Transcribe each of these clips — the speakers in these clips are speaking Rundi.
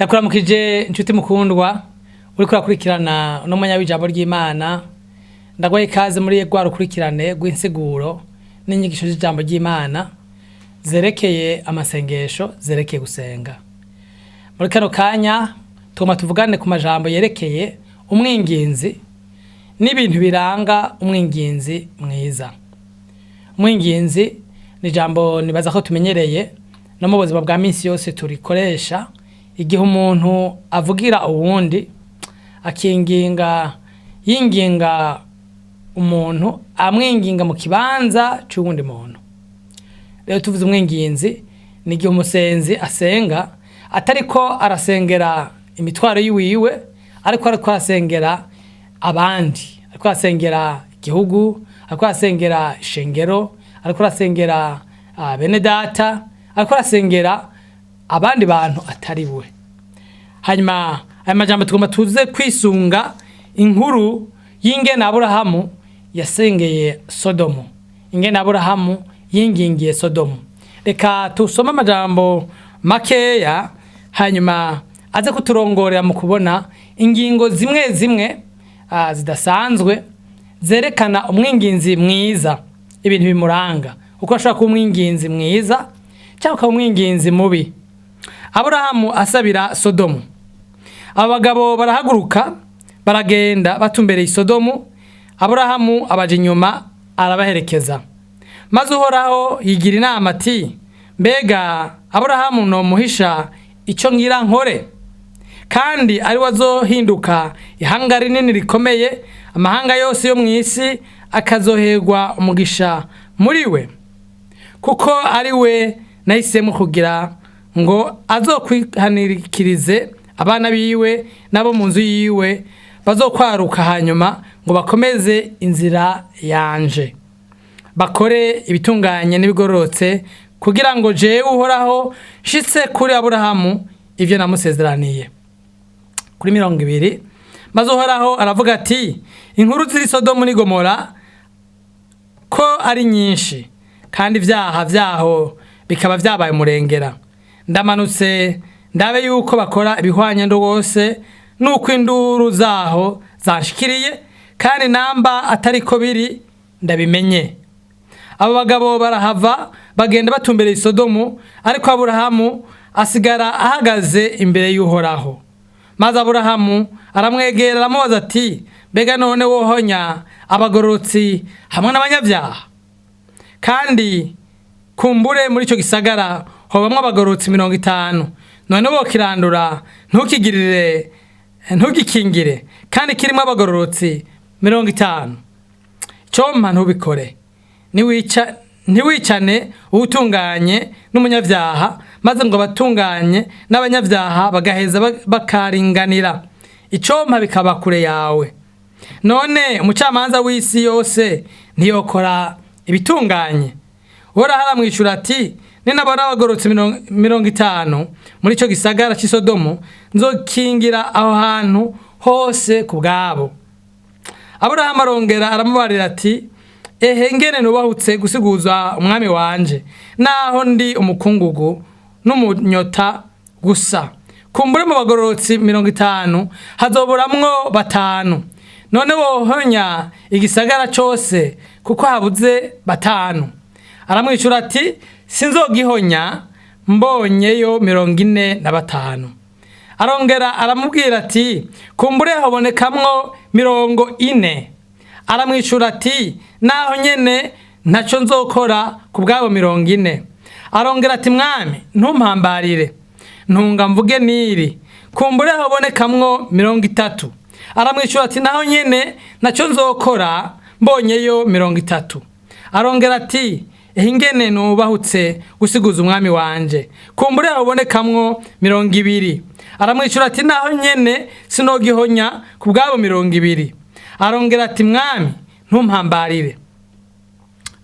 Ndakuramukije inshuti mukundwa uriko urakurikirana uno mwanya w'ijambo ry'Imana. Ndaguhaye ikaze muri rwa rukurikirane rw'insiguro n'inyigisho z'ijambo ry'Imana zerekeye amasengesho, zerekeye gusenga. Muri kano kanya tugomba tuvugane ku majambo yerekeye umwinginzi n'ibintu biranga umwinginzi mwiza. Umwinginzi ni ijambo nibaza ko tumenyereye no mu buzima bwa minsi yose turikoresha igihe umuntu avugira uwundi, akinginga, yinginga umuntu, amwinginga mu kibanza c'uwundi muntu. Rero tuvuze umwinginzi ni igihe umusenzi asenga atariko arasengera imitwaro yiwiwe, ariko arasengera abandi, ariko arasengera igihugu, ariko arasengera ishengero, ariko arasengera bene data, ariko arasengera abandi bantu atari we. Hanyuma aya majambo tugomba tuze kwisunga inkuru y'ingene Aburahamu yasengeye Sodomu, ingene Aburahamu yingingiye Sodomu. Reka tusome amajambo makeya, hanyuma aze kuturongorera mu kubona ingingo zimwe zimwe zidasanzwe zerekana umwinginzi mwiza, ibintu bimuranga, uko ashobora kuba umwinginzi mwiza cyangwa ukaba umwinginzi mubi. Aburahamu asabira Sodomu. Aba bagabo barahaguruka baragenda batumbereye Sodomu. Aburahamu abaja inyuma arabaherekeza. Maze Uhoraho yigira inama ati: "Mbega Aburahamu nomuhisha icyo ngira nkore, kandi ari we azohinduka ihanga rinini rikomeye, amahanga yose yo mu isi akazoherwa umugisha muri we? Kuko ari we nahisemo kugira ngo azokwihanikirize abana biwe n'abo mu nzu yiwe bazokwaruka hanyuma, ngo bakomeze inzira yanje, bakore ibitunganye n'ibigororotse, kugira ngo jewe Uhoraho nshitse kuri Aburahamu ivyo namusezeraniye." Kuri 20: Maze Uhoraho aravuga ati: "Inkuru ziri Sodomu n'i Gomora ko ari nyinshi, kandi ibyaha vyaho bikaba vyabaye umurengera, ndamanutse ndabe yuko bakora ibihwanye rwose nuko induru zaho zanshikiriye, kandi namba atariko biri ndabimenye." Abo bagabo barahava bagenda batumbereye Sodomu, ariko Aburahamu asigara ahagaze imbere y'Uhoraho. Maze Aburahamu aramwegera, aramubaza ati: "Mbega none wohonya abagororotsi hamwe n'abanyabyaha? Kandi kumbure muri icyo gisagara hobamwo abagororotsi 50. None wokirandura ntukigirire, ntugikingire, kandi kirimo abagororotsi 50? Compa ntubikore. Ntiwicane uwutunganye n'umunyabyaha, maze ngo abatunganye n'abanyabyaha bagaheza bakaringanira. Icompa bikaba kure yawe. None umucamanza w'isi yose ntiyokora ibitunganye?" Uhoraho aramwishyura ati: "Ninabona abagororotsi 50 muri ico gisagara c'i Sodomu, nzokingira aho hantu hose ku bwabo." Aburahamu arongera aramubarira ati: "Ehe ngene nubahutse gusiguza umwami wanje, naho ndi umukungugu n'umunyota gusa! Kumbure mu bagororotsi 50 hazoburamwo batanu. None wohonya igisagara cose kuko habuze batanu?" Aramwishura ati: "Sinzogihonya mbonyeyo 45." Arongera aramubwira ati: "Kumbure habonekamwo 40." Aramwishura ati: "Naho nyene ntaco nzokora ku bwabo 40." Arongera ati: "Mwami, ntumpambarire, ntunga mvuge niri. Kumbure habonekamwo 30." Aramwishura ati: "Naho nyene ntaco nzokora mbonyeyo 30." Arongera ati: "Ingene nubahutse gusiguza umwami wanje! Kumbure habonekamwo 20." Aramwishura ati: "Naho nyene sinogihonya ku bwabo 20." Arongera ati: "Mwami, ntumpambarire,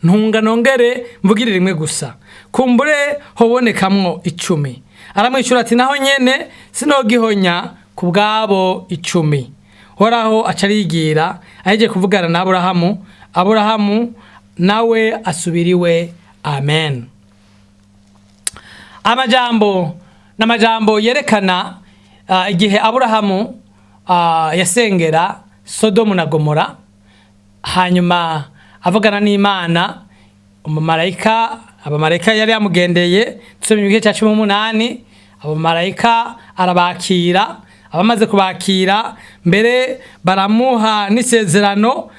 ntunga nongere mvugire rimwe gusa. Kumbure hobonekamwo 10." Aramwishyura ati: "Naho nyene sinogihonya ku bwabo 10." Horaho aca arigira ahejeje kuvugana na Aburahamu. Aburahamu nawe asubira iwe. Amen. Amajambo n'amajambo yerekana Igihe Aburahamu yasengera Sodomu na Gomora, hanyuma avugana n'Imana, umumarayika, abamarayika yari yamugendeye, tusomye mu gice cya 18, abamarayika arabakira. Abamaze kubakira mbere baramuha n'isezerano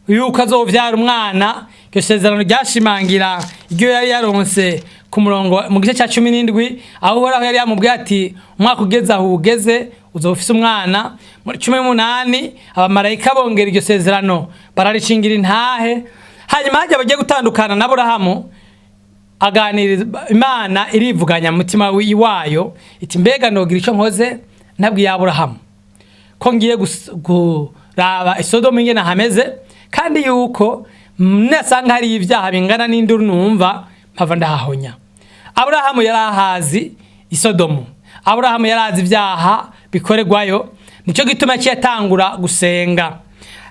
yuko azovyara umwana. Iryo sezerano ryashimangira iryo yari yaronse ku murongo mu gice cya 17, aho Uhoraho yari yamubwiye ati: "Umwaka ugeze aho ugeze uzoba ufise umwana." Muri 18 abamarayika bongera iryo sezerano, bararishingira intahe. Hanyuma hajya bagiye gutandukana na Aburahamu, aganiriza Imana, irivuganya mu mutima wayo iti: "Mbega nogira icyo nkoze nabwiye Aburahamu ko ngiye kuraba Isodomu ingene hameze, kandi yuko nasanga hari ibyaha bingana n'induru numva, mpava ndahahonya?" Aburahamu yari ahazi Isodomu, Aburahamu yari azi ibyaha bikorerwayo. Nicyo gituma yaciye atangura gusenga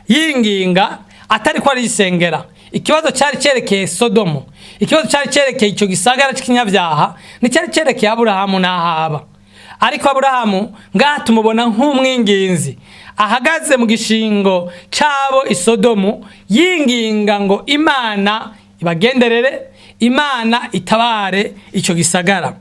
yinginga, atari ko arisengera ikibazo cyari cyerekeye Sodomu. Ikibazo cyari cyerekeye icyo gisagara cy'ikinyabyaha, nticyari cyerekeye Aburahamu n'ahaba. Ariko Aburahamu ngaha tumubona nk'umwinginzi ahagaze mu gishingo cy'abo Isodomu, yinginga ngo Imana ibagenderere, Imana itabare icyo gisagara.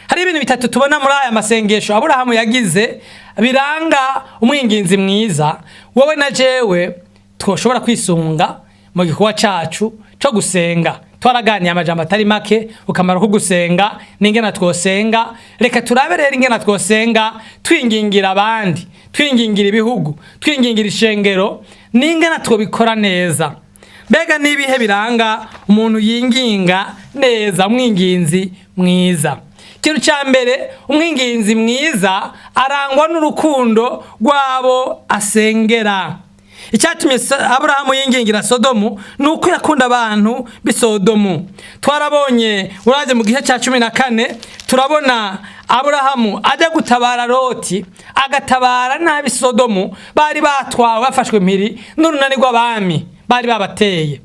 Hari ibintu bitatu tubona muri aya masengesho Aburahamu yagize biranga umwinginzi mwiza, wowe na jewe twoshobora kwisunga mu gikorwa cacu co gusenga. Twaraganiye amajambo atari make ukamaro ko gusenga n'ingena twosenga. Reka turabe rero ingena twosenga twingingira abandi, twingingira ibihugu, twingingira ishengero, n'ingena twobikora neza. Mbega n'ibihe biranga umuntu yinginga neza, umwinginzi mwiza? Ikintu cya mbere, umwinginzi mwiza arangwa n'urukundo rw'abo asengera. Icyatumye Aburahamu yingingira Sodomu ni uko yakunda abantu b'i Sodomu. Twarabonye, uraje mu gice cya 14, turabona Aburahamu ajya gutabara Loti, agatabara n'ab'i Sodomu bari batwawe, bafashwe mpiri n'urunani rw'abami bari babateye.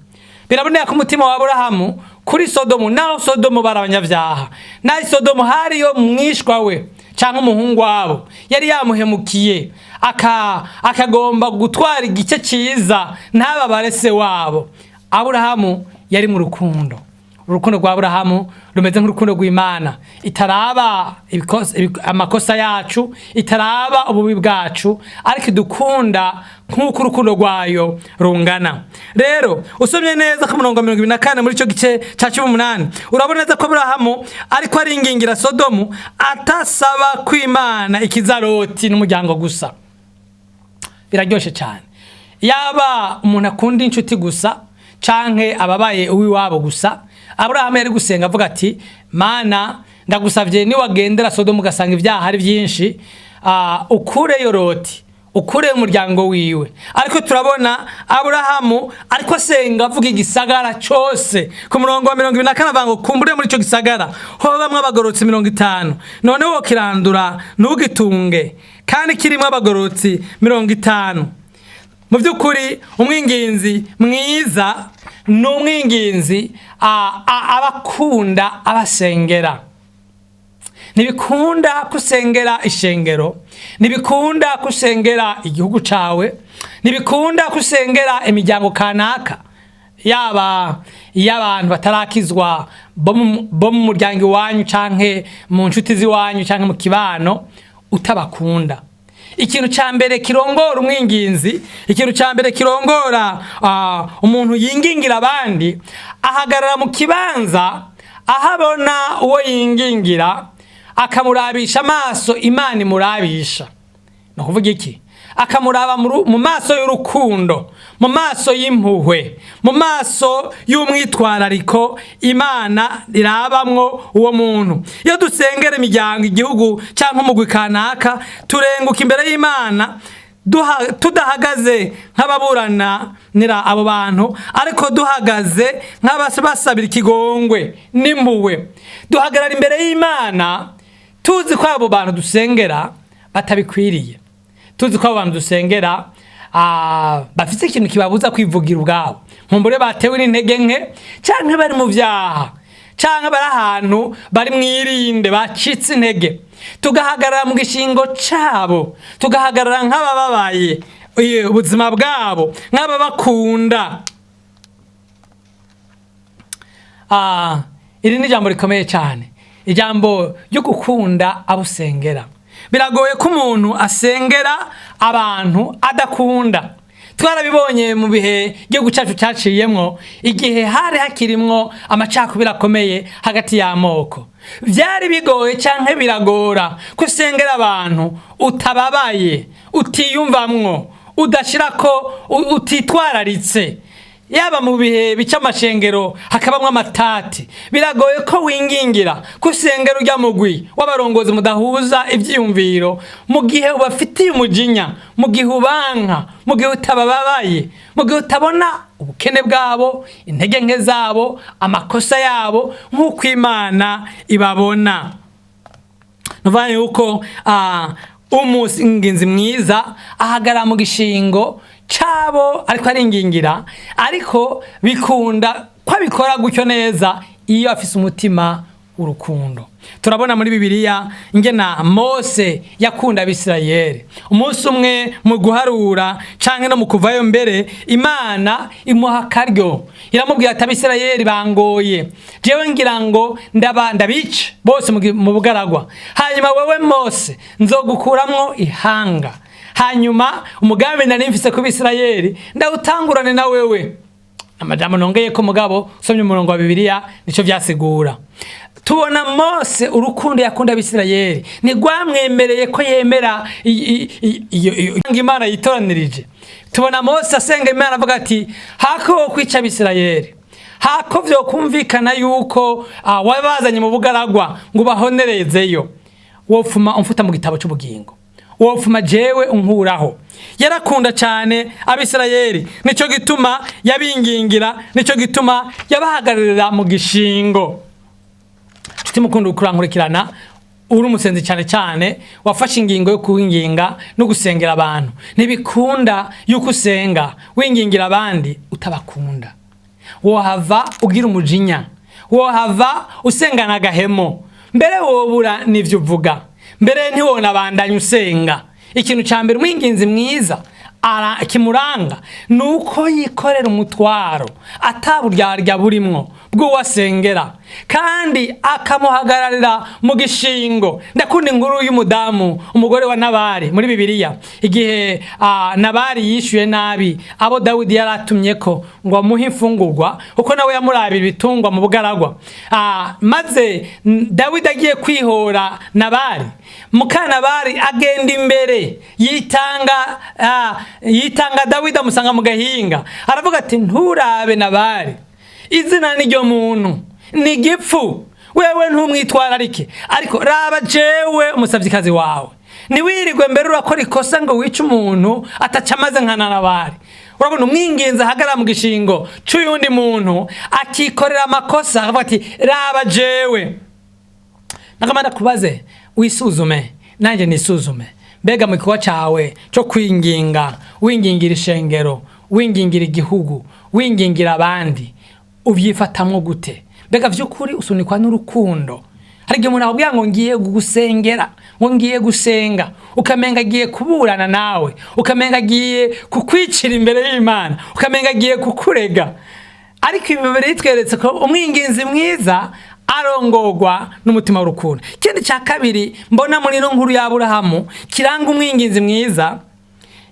Biraboneka ko umutima wa Aburahamu kuri Sodomu, naho Sodomu bari abanyabyaha, naho Sodomu hariyo mwishwa we cyangwa umuhungu wabo yari yamuhemukiye, akagomba gutwara igice cyiza ntababare se wabo, Aburahamu yari mu rukundo. Urukundo rwa Aburahamu rumeze nk'urukundo rw'Imana itaraba amakosa yacu, itaraba ububi bwacu, ariko idukunda nk'uko urukundo rwayo rungana. Rero usomye neza ku murongo wa 24 muri icyo gice cya 18, urabona neza ko Aburahamu ariko aringingira Sodomu, atasaba ko Imana ikiza Loti n'umuryango gusa. Biraryoshe cyane yaba umuntu akunda inshuti gusa canke ababaye uw'iwabo gusa. Aburahamu yari gusenga avuga ati: "Mana, ndagusavye, niwagendera Sodomu ugasanga ibyaha ari byinshi, ukureyo Loti, ukureyo umuryango wiwe." Ariko turabona Aburahamu ariko asenga avuga igisagara cose. Ku murongo wa 24 avuga ngo: "Kumbure muri ico gisagara hoba bamwe abagororotsi 50, none wokirandura ntugitunge kandi kirimwo abagororotsi 50?" Mu by'ukuri, umwinginzi mwiza ni umwinginzi abakunda abasengera. Ntibikunda kusengera ishengero, ntibikunda kusengera igihugu cawe, ntibikunda kusengera imiryango kanaka, yaba iy'abantu batarakizwa bo mu muryango iwanyu, canke mu nshuti z'iwanyu, canke mu kibano, utabakunda. Ikintu ca mbere kirongora umwinginzi, ikintu ca mbere kirongora umuntu yingingira abandi, ahagarara mu kibanza aho abona uwo yingingira, akamurabisha amaso Imana imurabisha. Ni ukuvuga iki? Akamuraba mu maso y'urukundo, mu maso y'impuhwe, mu maso y'umwitwarariko Imana irabamwo uwo muntu. Iyo dusengera imiryango, igihugu cyangwa umugwi kanaka, turenguka imbere y'Imana tudahagaze nk'ababuranira abo bantu, ariko duhagaze nk'abasabira ikigongwe n'impuhwe. Duhagarara imbere y'Imana tuzi ko abo bantu dusengera batabikwiriye, tuzi ko abo bantu dusengera bafite ikintu kibabuza kwivugira ubwabo, nkumbure batewe n'intege nke, canke bari mu vyaha, canke bari ahantu bari mwirinde, bacitse intege. Tugahagarara mu gishingo cabo, tugahagarara nk'abababaye ubuzima bwabo, nk'ababakunda. Iri ni ijambo rikomeye cyane, ijambo ryo gukunda abo usengera. Biragoye ko umuntu asengera abantu adakunda. Twarabibonye mu bihe igihugu cyacu cyaciyemwo, igihe hari hakirimwo amacakubiri akomeye hagati y'amoko. Byari bigoye cyangwa biragora ko usengera abantu utababaye, utiyumvamwo, udashirako, utitwararitse. Yaba mu bihe bica amashengero hakabamwo amatati, biragoye ko wingingira ko usengera ujya mugwi w'abarongozi mudahuza ivyiyumviro, mu gihe ubafitiye umujinya, mu gihe ubanka, mu gihe utabababaye, mu gihe utabona ubukene bwabo, intege nke zabo, amakosa yabo nk'uko Imana ibabona. Nuvuga yuko umusinginzi mwiza ahagarara mu gishingo cabo ariko aringingira, ariko bikunda ko abikora gutyo neza iyo afise umutima urukundo. Turabona muri Bibiliya ingena Mose yakunda Abisirayeli. Umunsi umwe mu guharura canke no mu kuvayo mbere, Imana imuha akaryo, iramubwira ati: "Abisirayeli bangoye, jewe ngira ngo ndabice bose mu bugaragwa, hanyuma wewe Mose nzogukuramwo ihanga, hanyuma umugambi nari mfise ku Bisirayeli ndawutangurane na wewe." Amajambo nongeye ko, mugabo usomye umurongo wa Bibiliya nico vyasigura. Tubona Mose urukundo yakunda Abisirayeli ntigwamwemereye ko yemera iyo Imana yitoranirije. Tubona Mose asenga Imana avuga ati: "Hako wo kwica Abisirayeli, hako vyokumvikana yuko wabazanye mu bugaragwa ngo ubahonerezeyo, wofuma umfuta mu gitabo c'ubugingo, wofuma jewe unkuraho." Yarakunda cyane Abisirayeli, nico gituma yabingingira, nico gituma yabahagararira mu gishingo. Nshuti mukunda kurankurikirana, uri umusenzi cyane cyane wafashe ingingo yo kwinginga no gusengera abantu, ntibikunda yuko usenga wingingira abandi utabakunda. Wohava ugira umujinya, wohava usengana agahemo, mbere wobura n'ivyo uvuga, mbere ntiwonabandanya usenga. Ikintu cya mbere umwinginzi mwiza kimuranga ni uko yikorera umutwaro ataburyarya burimwo bw'uwasengera, kandi akamuhagararira mu gishingo. Ndakunda inkuru y'umudamu, umugore wa Nabari muri Bibiliya, igihe Nabari yishyuye nabi abo Dawidi yari atumye ko ngo amuhe imfungurwa, kuko nawe yamurabira ibitungwa mu bugaragwa. Maze Dawidi agiye kwihora Nabari, mukanabari agenda imbere, yitanga Dawidi, amusanga mu gahinga, aravuga ati: "Nturabe Nabari, izina niryo muntu ni gipfu, wewe ntumwitwararike, ariko raba jewe umusavyikazi wawe. Ntiwirirwe mbere urakora ikosa ngo wice umuntu ataca amaze nka Nabari." Urabona umwinginzi ahagarara mu gishingo c'uyundi muntu, akikorera amakosa, akavuga ati: "Raba jewe." Nakamara kubaze wisuzume, nanjye nisuzume. Mbega mu gikorwa cyawe cyo kwinginga, wingingira ishengero, wingingira igihugu, wingingira abandi, ubyifatamwo gute? Mbega vy'ukuri usunikwa n'urukundo? Hari igihe umuntu akubwira ngo ngiye gusengera, ngo ngiye gusenga, ukamenga agiye kuburana nawe, ukamenga agiye kukwicira imbere y'Imana, ukamenga agiye kukurega. Ariko ibi bitweretse ko umwinginzi mwiza arongorwa n'umutima w'urukundo. Ikindi cya kabiri mbona muri ino nkuru ya Aburahamu kiranga umwinginzi mwiza,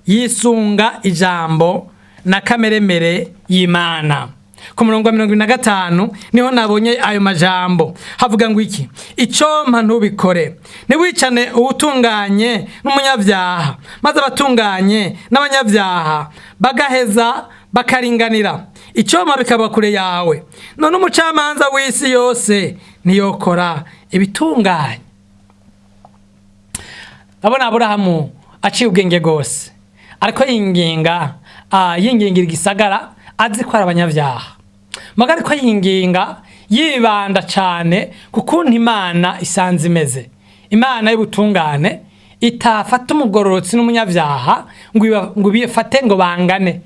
yisunga ijambo na kameremere y'Imana. Ku murongo wa 75 niho nabonye ayo majambo. Havuga ngo iki? "Icompa ntubikore, ntiwicane uwutunganye n'umunyabyaha, maze abatunganye n'abanyabyaha bagaheza bakaringanira. Icompa bikaba kure yawe. None umucamanza w'isi yose ntiyokora ibitunganye?" Ndabona Aburahamu aciye ubwenge rwose, ariko yinginga, yingingira igisagara azi ko ari abanyabyaha, maga ariko yinginga yibanda cyane ku kuntu Imana isanze imeze, Imana y'ubutungane itafata umugororotsi n'umunyabyaha ngo bifate ngo bangane.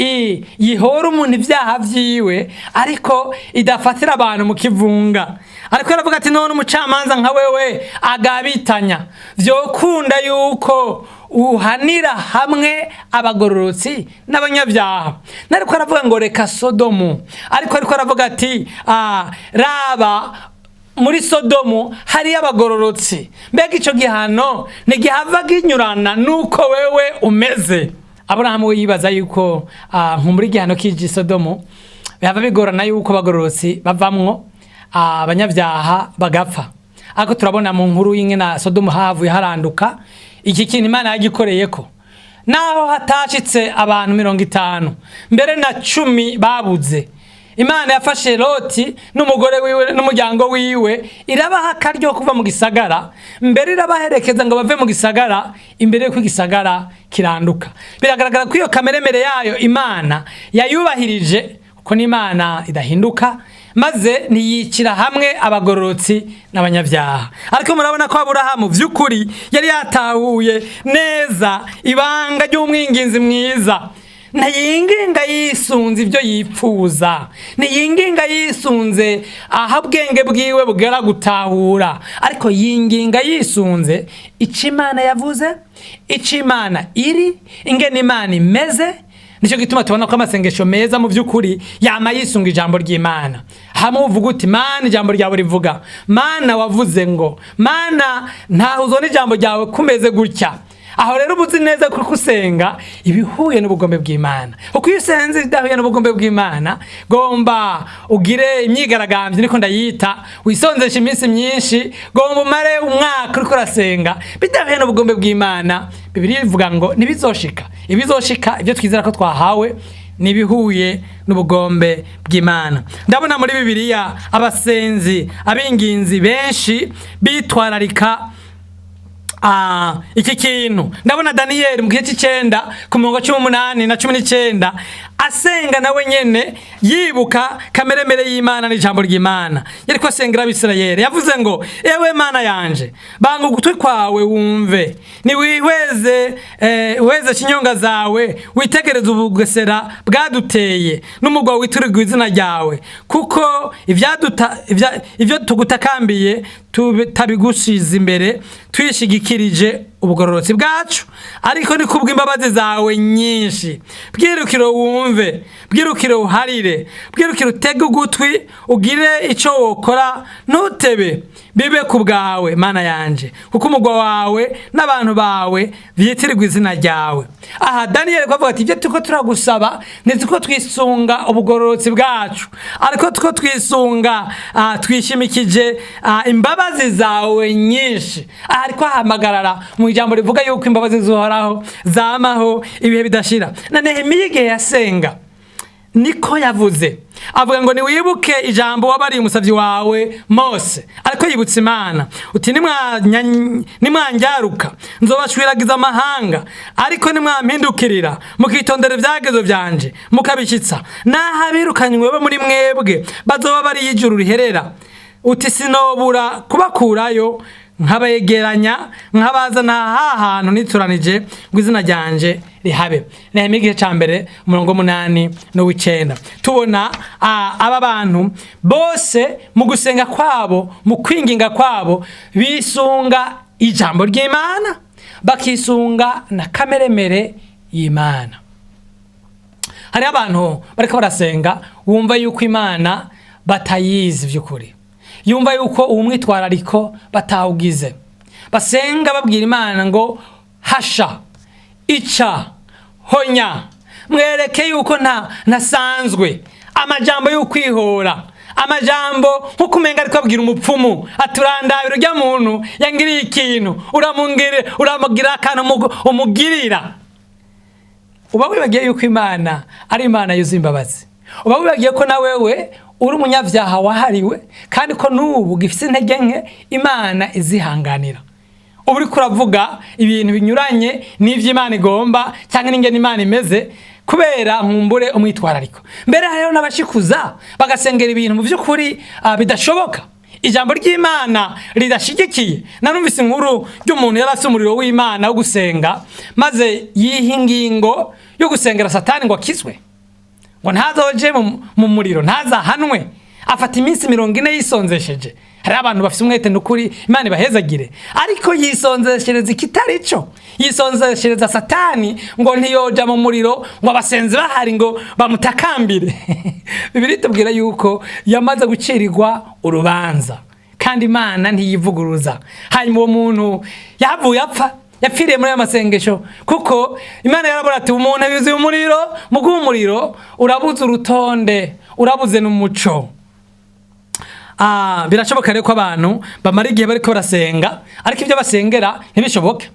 Yihora umuntu ibyaha vyiwe, ariko idafatira abantu mu kivunga. Ariko aravuga ati: "None umucamanza nka wewe agabitanya, vyokunda yuko uhanira hamwe abagororotsi n'abanyabyaha?" Nariko aravuga ngo reka Sodomu, ariko aravuga ati: "Raba muri Sodomu hariyo abagororotsi." Mbega ico gihano ntigihava ginyurana nuko wewe umeze? Aburahamu we yibaza yuko nkumbura igihano kije Sodomu bihava bigorana yuko abagororotsi bavamwo, abanyabyaha bagapfa. Ariko turabona mu nkuru y'ingene Sodomu havuye haranduka. Iki kintu Imana yagikoreyeko, naho hatashitse abantu 50, mbere na 10 babuze. Imana yafashe Loti n'umugore wiwe n'umuryango wiwe, irabaha akaryo kuva mu gisagara, mbere irabaherekeza ngo bave mu gisagara imbere y'uko igisagara kiranduka. Biragaragara ko iyo kameremere yayo Imana yayubahirije, kuko n'Imana idahinduka, maze ntiyicira hamwe abagororotsi n'abanyabyaha. Ariko murabona ko Aburahamu vy'ukuri yari yatahuye neza ibanga ry'umwinginzi mwiza. Ntiyinginga yisunze ibyo yipfuza, ntiyinginga yisunze aho ubwenge bwiwe bugera gutahura, ariko yinginga yisunze icyo Imana yavuze, icyo Imana iri, ingene Imana imeze. Nicyo gituma tubona ko amasengesho meza mu by'ukuri yama yisunga ijambo ry'Imana. Hamwe uvuga uti: "Mana, ijambo ryawe rivuga, Mana wavuze ngo, Mana ntaho uzona ijambo ryawe kumeze gutya." Aho rero uba uzi neza ko usenga ibihuye n'ubugombe bw'Imana, kuko iyo usenze ibidahuye n'ubugombe bw'Imana, gomba ugire imyigaragambyo, niko ndayita, wisonzesha iminsi myinshi, gomba umare umwaka uriko urasenga bidahuye n'ubugombe bw'Imana, Bibiliya ivuga ngo ntibizoshika. Ibizoshika, ibyo twizera ko twahawe, nibihuye n'ubugombe bw'Imana. Ndabona muri Bibiliya abasenzi, abinginzi benshi bitwararika iki kintu. Ndabona Daniyeli mu gice c'icenda ku murongo 18 na 19, asenga nawe nyene yibuka kameremere y'Imana n'ijambo ry'Imana. Yariko asengera Abisirayeli, yavuze ngo: "Ewe Mana yanje, banga ugutwi kwawe wumve, niwihweze weze kinyonga zawe, witegereze ubugesera bwaduteye n'umugwa witurirwa izina ryawe, kuko ivyo tugutakambiye tutabigushize imbere twishigikirije ubugororotsi bwacu, ariko ni kubw'imbabazi zawe nyinshi. Bwirukiro wumve, bwirukiro uharire, bwirukiro utege ugutwi, ugire ico wokora, ntutebe, bibe ku bwawe, Mana yanje, kuko umugwa wawe n'abantu bawe vyitirirwa izina ryawe." Aha Daniyeli ko avuga ati: "Ibyo turiko turagusaba ntituko twisunga ubugororotsi bwacu, ariko tuko twisunga twishimikije imbabazi zawe nyinshi." Aha ariko ahamagarara mu ijambo rivuga yuko imbabazi zihoraho, zamaho ibihe bidashira. Na Nehemiya igihe yasenga niko yavuze, avuga ngo: "Niwibuke ijambo wabariye umusavyi wawe Mose." Ariko yibutsa Imana uti: "Nimwanjyaruka nzobashwiragiza amahanga, ariko nimwampindukirira mukitondera ibyagezo vyanje mukabishyitsa, naho abirukanywe bo muri mwebwe bazoba bari ijuru riherera," uti: "sinobura kubakurayo, nkabegeranya, nkabazana ha hantu nituranije ngo izina ryanje rihabe." Nehemiya igice ca mbere, umurongo w'umunani n'uw'icenda. Tubona aba bantu bose mu gusenga kwabo, mu kwinginga kwabo, bisunga ijambo ry'Imana, bakisunga na kameremere y'Imana. Hariho abantu bariko barasenga wumva yuko Imana batayizi vy'ukuri, yumva yuko uwo mwitwarariko batawugize. Basenga babwira Imana ngo: "Hasha, ica, honya, mwereke yuko nta ntasanzwe." Amajambo y'ukwihora, amajambo nkuko umenga ariko abwira umupfumu aturandabira urya muntu yangiriye ikintu, uramugira akantu umugirira. Uba wibagiye yuko Imana ari Imana yuzuye imbabazi. Uba wibagiye ko na wewe uri umunyabyaha wahariwe, kandi ko n'ubu gifite intege nke Imana izihanganira. Uba uriko uravuga ibintu binyuranye n'ivyo Imana igomba cyangwa n'ingene Imana imeze, kubera nkumbure umwitwarariko. Mbere hariho n'abashikuza bagasengera ibintu mu by'ukuri bidashoboka, ijambo ry'Imana ridashigikiye. Narumvise inkuru ry'umuntu yari afite umuriro w'Imana wo gusenga, maze yiha ingingo yo gusengera Satani ngo akizwe. Ngo ntazoje mu muriro, ntazahanwe. Afata iminsi 40 yisonzesheje. Hari abantu bafite umwete, nukuri Imana ibahezagire, ariko yisonzeshereza ikitari cyo, yisonzeshereza Satani ngo ntiyoja mu muriro, ngo abasenzi bahari ngo bamutakambire. Bibiliya itubwira yuko yamaze gucirirwa urubanza, kandi Imana ntiyivuguruza. Hanyuma uwo muntu yahavuye apfa, yapfiriye muri ayo masengesho, kuko Imana yarabona ati umuntu yuzuye umuriro, muguha umuriro urabuze urutonde, urabuze n'umuco. Birashoboka rero ko abantu bamara igihe bariko barasenga, ariko ibyo basengera ntibishoboke,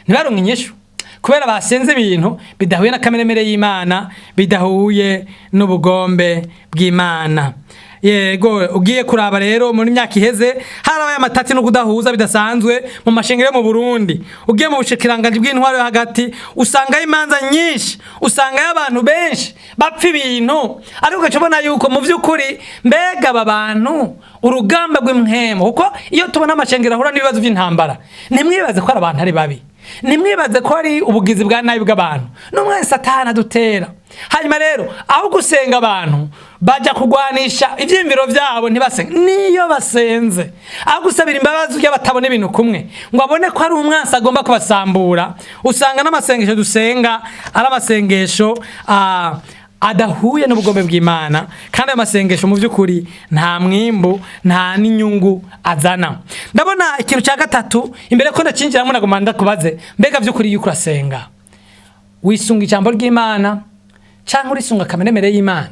ntibaronke inyishu, kubera basenze ibintu bidahuye na kameremere y'Imana, bidahuye n'ubugombe bw'Imana. Yego, ugiye kuraba rero muri myaka iheze harabaye amatati no kudahuza bidasanzwe mu mashengero yo mu Burundi. Ugiye mu bushikiranganji bw'intwaro yo hagati, usangayo imanza nyinshi, usangayo abantu benshi bapfa ibintu, ariko ugaca ubona yuko mu vy'ukuri mbega aba bantu urugamba rw'impwemu. Kuko iyo tubona amashengero ahura n'ibibazo by'intambara, ntimwibaze ko ari abantu ari babi, ntimwibaze ko ari ubugizi bwa nabi bw'abantu, n'umwe Satani adutera. Hanyuma rero aho gusenga, abantu bajya kugwanisha ivyiyumviro vyabo, ntibasenge. Niyo basenze, aho gusabira imbabazi ujya batabona ibintu kumwe, ngo abone ko ari umwansi agomba kubasambura, usanga n'amasengesho dusenga ari amasengesho adahuye n'ubugombe bw'Imana, kandi ayo masengesho mu by'ukuri nta mwimbu, nta n'inyungu azana. Ndabona ikintu cya gatatu, imbere ko ndacinjiramo nagomba ndakubaze: mbega by'ukuri yuko urasenga wisunga ijambo ry'Imana, cyangwa urisunga akameremere y'Imana?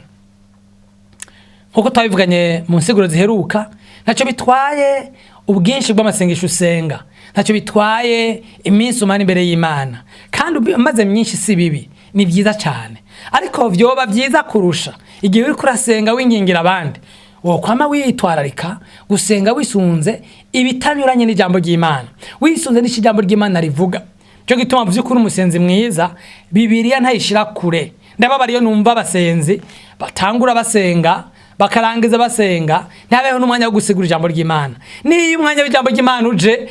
Nkuko twabivuganye mu nsiguro ziheruka, ntacyo bitwaye ubwinshi bw'amasengesho usenga, ntacyo bitwaye iminsi umara imbere y'Imana, kandi umaze myinshi si bibi, ni byiza cyane. Ariko vyoba byiza kurusha igihe uriko urasenga wingingira abandi, wokwama witwararika gusenga wisunze ibitanyuranye n'ijambo ry'Imana, wisunze n'icyo ijambo ry'Imana rivuga. Cyo gituma mu by'ukuri umusenzi mwiza Bibiliya ntayishira kure. Ndababara iyo numva abasenzi batangura basenga, bakarangiza basenga, ntihabeho n'umwanya wo gusigura ijambo ry'Imana. Niyo umwanya w'ijambo ry'Imana uje,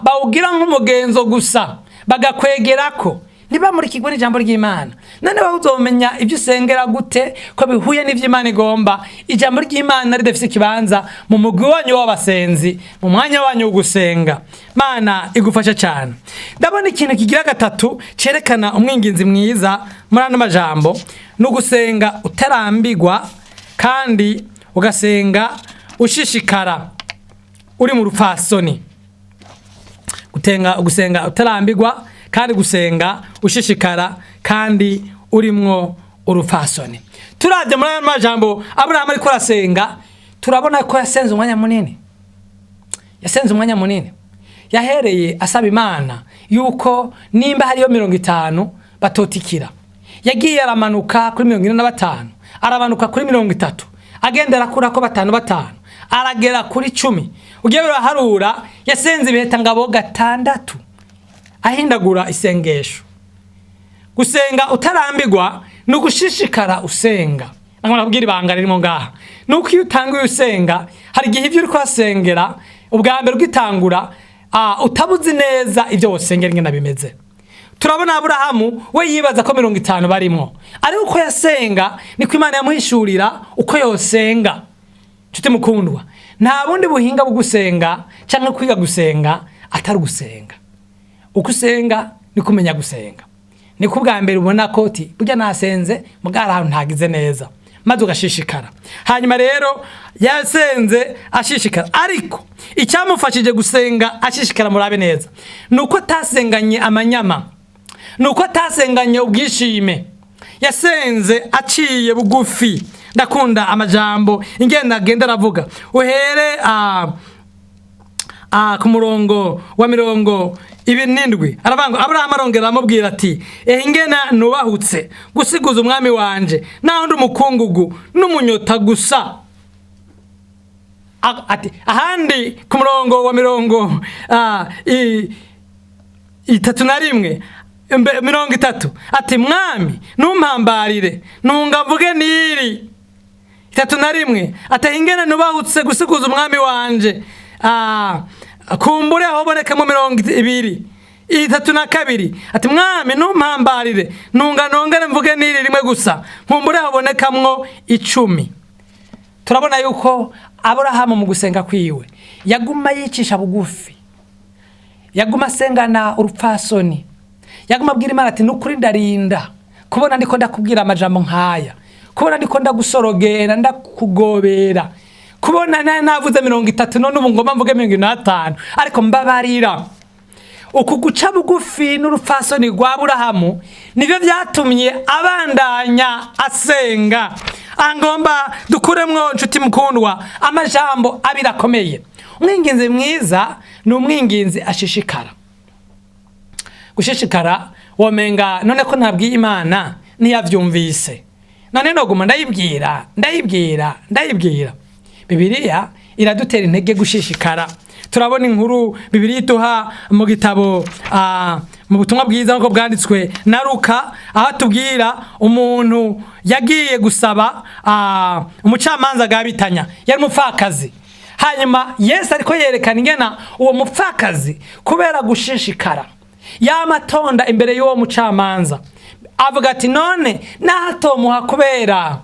bawugira nk'umugenzo gusa, bagakwegerako, ntibamurikirwe n'ijambo ry'Imana. None wowe uzomenya ibyo usengera gute ko bihuye n'ivyo Imana igomba, ijambo ry'Imana ridafise ikibanza mu mugwi wanyu w'abasenzi, mu mwanya wanyu wo gusenga? Mana igufasha cyane. Ndabona ikintu kigira gatatu cerekana umwinginzi mwiza muri ano majambo ni ugusenga utarambigwa, kandi ugasenga ushishikara uri mu rupfasoni. Gusenga utarambigwa, kandi gusenga ushishikara, kandi urimwo urupfasoni. Turabye muri ayo majambo Aburahamu ariko arasenga, turabona ko yasenze umwanya munini, yasenze umwanya munini. Yahereye asaba Imana yuko nimba hariyo 50 batotikira. Yagiye aramanuka kuri 45, aramanuka kuri 30, agenda arakura ko batanu batanu, aragera kuri 10. Ugiye biraharura, yasenze ibiheta ngabo 6, ahindagura isengesho. Gusenga utarambigwa ni ugushishikara usenga. Nkabona kubwira ibanga ririmo ngaha ni uko iyo utanguye usenga, hari igihe ibyo uri kuhasengera ubwa mbere ugitangura, utabuzi neza ibyo wosengera ingene bimeze. Turabona Aburahamu we yibaza ko 50 barimwo, ariko uko yasenga niko Imana yamuhishurira uko yosenga. Nshuti mukundwa, nta bundi buhinga bwo gusenga cyangwa kwiga gusenga atari ugusenga. Uko usenga niko umenya gusenga, niko ubwa mbere ubona ko uti burya nasenze mugara ahantu ntagize neza, maze ugashishikara. Hanyuma rero yasenze ashishikara, ariko icyamufashije gusenga ashishikara, murabe neza, ni uko atasenganye amanyama, ni uko atasenganye ubwishime, yasenze aciye bugufi. Ndakunda amajambo ingenda agenda aravuga. Uhere ku murongo wa 27, aravuga ngo Aburahamu arongera aramubwira ati: "Ehe, ingena nubahutse gusiguza umwami wanje, naho ndi umukungugu n'umunyota gusa." Ati ahandi ku murongo wa 31, 30, ati: "Mwami, ntumpambarire, ntunga mvuge niri." 31, ati: "Ingene nubahutse gusiguza umwami wanje, kumbure hobonekamo 20." 32, ati: "Mwami, ntumpambarire, ntunga nongere mvuge n'iri rimwe gusa, nkumbure habonekamwo 10." Turabona yuko Aburahamu mu gusenga kwiwe yaguma yicisha bugufi, yaguma asengana urupfasoni, yaguma abwira Imana ati: "Nukuri ndarinda kubona ndiko ndakubwira amajambo nk'aya, kubona ndiko ndagusorogera, ndakugobera, kubona navuze 30, none ubu ngomba mvuge 75, ariko mbabarira." Uku guca bugufi n'urupfasoni rwa Aburahamu nibyo byatumye abandanya asenga. Angomba dukuremwo, nshuti mukundwa, amajambo abiri akomeye. Umwinginzi mwiza ni umwinginzi ashishikara. Gushishikara, womenga none ko ntabwiye Imana ntiyavyumvise, none noguma ndayibwira, ndayibwira, ndayibwira? Bibiliya iradutera intege gushishikara. Turabona inkuru Bibiliya iduha mu gitabo, mu butumwa bwiza nk'uko bwanditswe na Luka, aho atubwira umuntu yagiye gusaba umucamanza agabitanya, yari umupfakazi. Hanyuma Yesu ariko yerekana ingena uwo mupfakazi kubera gushishikara yamatonda imbere y'uwo mucamanza, avuga ati: "None natomuha kubera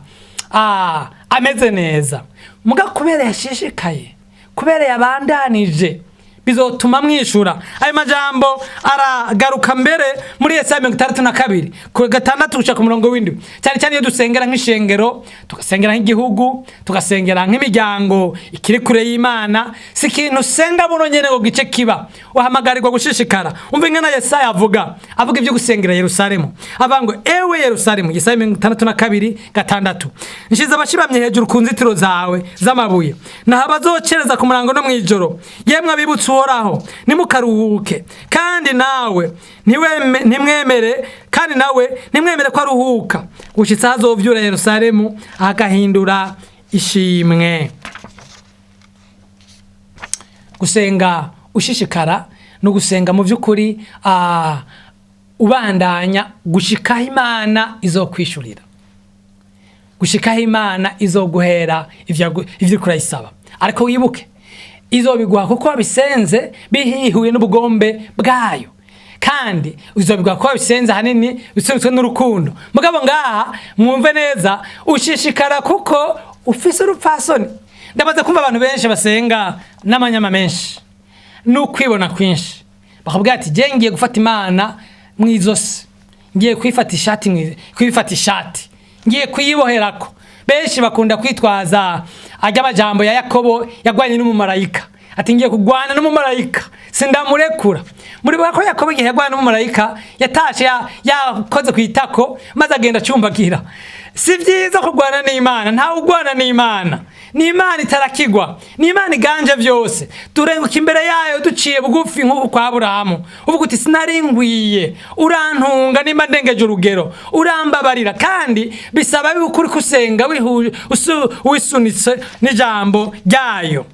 ameze neza, muga kubera yashishikaye, kubera yabandanije, bizotuma mwishura." Ayo majambo aragaruka mbere muri Yesaya 62 ku 6 gushika ku murongo w'7. Cyane cyane iyo dusengera nk'ishengero, tugasengera nk'igihugu, tugasengera nk'imiryango ikiri kure y'Imana, si ikintu usenga buno nyene ngo gice kiba. Uhamagarirwa gushishikara. Umva ingana Yesaya avuga ibyo gusengera Yerusalemu, avuga ngo: "Ewe Yerusalemu," Yesaya 62:6, "nshize abashibamye hejuru ku nzitiro zawe z'amabuye, naho abazocereza ku murango no mw'ijoro. Yemwe abibutse Uhoraho, nimukaruhuke, kandi nawe ntimwemere, kandi nawe ntimwemere ko aruhuka, gushitsa aho azovyura Yerusalemu agahindura ishimwe." Gusenga ushishikara no gusenga mu by'ukuri ubandanya gushikaho Imana izokwishurira, gushikaho Imana izoguhera ivyo uriko urayisaba. Ariko wibuke, izobiguha kuko wabisenze bihihuye n'ubugombe bwayo, kandi uzobiguha kuko wabisenze ahanini bisunitswe n'urukundo. Mugabo ngaha mwumve neza, ushishikara kuko ufise urupfasoni. Ndamaze kumva abantu benshi basenga n'amanyama menshi n'ukwibona kwinshi, bakabwira ati: "Je ngiye gufata Imana mw'izosi, ngiye kwifata ishati, kwifata ishati, ngiye kuyiboherako." Benshi bakunda kwitwaza ajya amajambo ya Yakobo yagwanye n'umumarayika, ati: "Ngiye kugwana n'umumarayika, sindamurekura." Muri ko Yakobo igihe yagwana n'umumarayika yatashe yakoze ku itako, maze agenda acumbagira. Si byiza kurwana n'Imana. Ntawe ugwana n'Imana. Ni Imana itarakigwa, ni Imana iganje byose. Turenguka imbere yayo duciye bugufi nk'uku kwa Aburahamu, uvuga uti: "Sinari ngwiye, urantunga, nimba ndengeje urugero urambabarira." Kandi bisaba yuko uri kusenga wisunitse n'ijambo ryayo.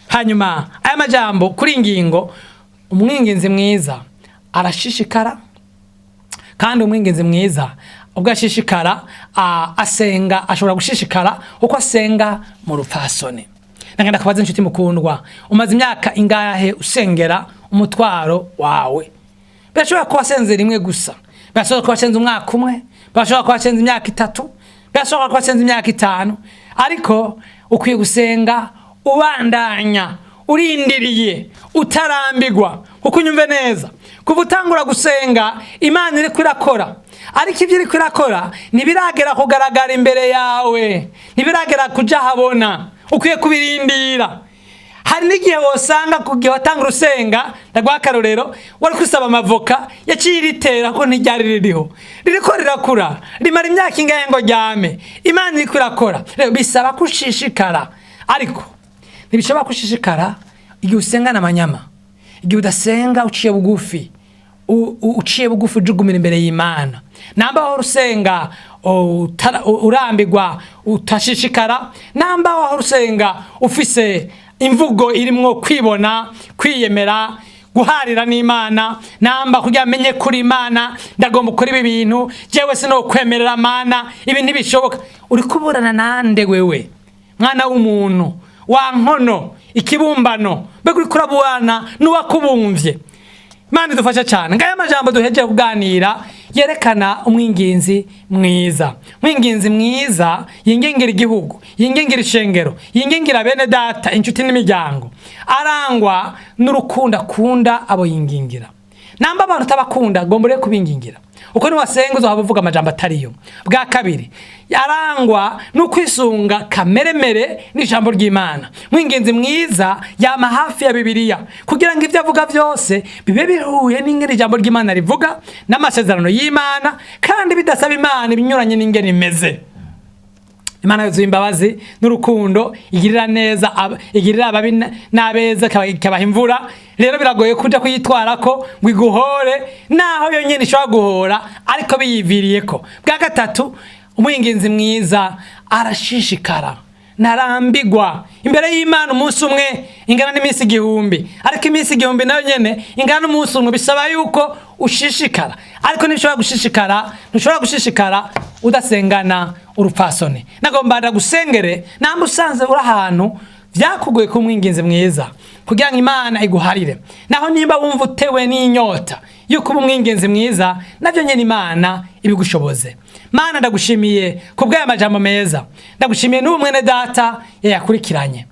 Hanyuma aya majambo kuri ingingo: umwinginzi mwiza arashishikara, kandi umwinginzi mwiza ubwo ashishikara, asenga, ashobora gushishikara uko asenga mu rupfasoni. Ndagenda kubaza, inshuti mukundwa, umaze imyaka ingahe usengera umutwaro wawe? Birashobora kuba wasenze rimwe gusa, birashobora kuba wasenze umwaka umwe, birashobora kuba wasenze imyaka 3, birashobora kuba wasenze imyaka 5, ariko ukwiye gusenga ubandanya, urindiriye, utarambigwa. Kuko unyumve neza, kuva utangura gusenga Imana iriko irakora, ariko ibyo iriko irakora ntibiragera kugaragara imbere yawe, ntibiragera kuja habona. Ukwiye kubirindira. Hari n'igihe wosanga ku gihe watanga urusenga, ndaguha akarorero, wari kusaba amavoka, yaciye iritera ko ntiryari ririho, ririko rirakura, rimara imyaka ingahe ngo ryame. Imana iriko irakora. Rero bisaba ko ushishikara, ariko ntibishobora kushishikara igihe usengana amanyama, igihe udasenga uciye bugufi, uciye bugufi ujugumira imbere y'Imana. Namba wahora usenga urambigwa, utashishikara, namba wahora usenga ufise imvugo irimwo kwibona, kwiyemera, guharira n'Imana, namba kugira amenye kuri Imana ndagomba gukora ibi bintu, jewe sinokwemerera Mana, ibi ntibishoboka, uri kuburana nande wewe mwana w'umuntu wa nkono, ikibumbano? Mbega uriko uraburana n'uwakubumvye? Imana idufasha cyane. Ngaya amajambo duhejeje kuganira yerekana umwinginzi mwiza. Umwinginzi mwiza yingingira igihugu, yingingira ishengero, yingingira bene data, inshuti n'imiryango, arangwa n'urukundo akunda abo yingingira. Namba abantu utabakunda, gomba ureke kubingingira, uko niwasenga uzohava uvuga amajambo atariyo. Bwa kabiri, arangwa no kwisunga kameremere n'ijambo ry'Imana. Mwingenzi mwiza yama hafi ya Bibiliya kugira ngo ibyo avuga byose bibe bihuye n'ingene ijambo ry'Imana rivuga n'amasezerano y'Imana, kandi bidasaba Imana ibinyuranye n'ingene imeze. Imana yuzuye imbabazi n'urukundo, igirira neza igirira ababi n'abeza, ikabaha imvura. Rero biragoye kuja kuyitwara ko ngo iguhore, naho yonyene ishobora guhora ariko biyiviriyeko. Bwa gatatu, umwinginzi mwiza arashishikara, ntarambigwa imbere y'Imana. Umunsi umwe ingana n'iminsi 1000, ariko iminsi 1000 nayo nyene ingana n'umunsi umwe. Bisaba yuko ushishikara, ariko ntushobora gushishikara udasengana urupfasoni. Nagomba ndagusengere, namba usanze uri ahantu vyakugoye kuba umwinginzi mwiza, kugira ngo Imana iguharire. Naho nimba wumva utewe n'inyota yo kuba umwinginzi mwiza, navyo nyene Imana ibigushoboze. Mana, ndagushimiye kubw'aya majambo meza, ndagushimiye n'ubu mwene data yayakurikiranye.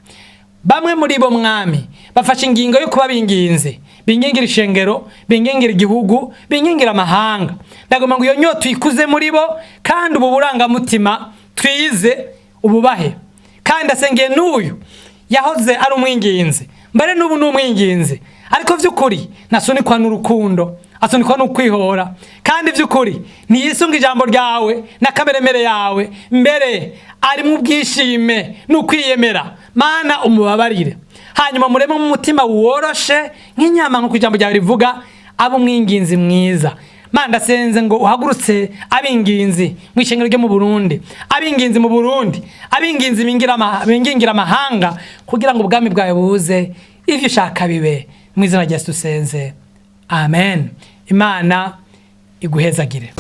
Bamwe muri bo, Mwami, bafashe ingingo yo kuba binginzi, bingingira ishengero, bingingira igihugu, bingingira amahanga. Ndagomba ngo iyo nyota uyikuze muri bo, kandi ubu burangamutima twize ububahe. Kandi asengeye n'uyu yahoze ari umwinginzi, mbere n'ubu ni umwinginzi, ariko vy'ukuri ntasunikwa n'urukundo, asunikwa n'ukwihora, kandi vy'ukuri ntiyisunga ijambo ryawe na kameremere yawe, mbere ari mu bwishime n'ukwiyemera. Mana, umubabarire, hanyuma mureme mu mutima woroshe nk'inyama, nk'uko ijambo ryawe rivuga, abe umwinginzi mwiza. Mana, ndasenze ngo uhagurutse abinginzi mu ishengero ryo mu Burundi, abinginzi mu Burundi, abinginzi bingingira amahanga, kugira ngo ubwami bwawe buze, ivyo ushaka bibe. Mu izina rya Yesu dusenze, amen. Imana iguhezagire.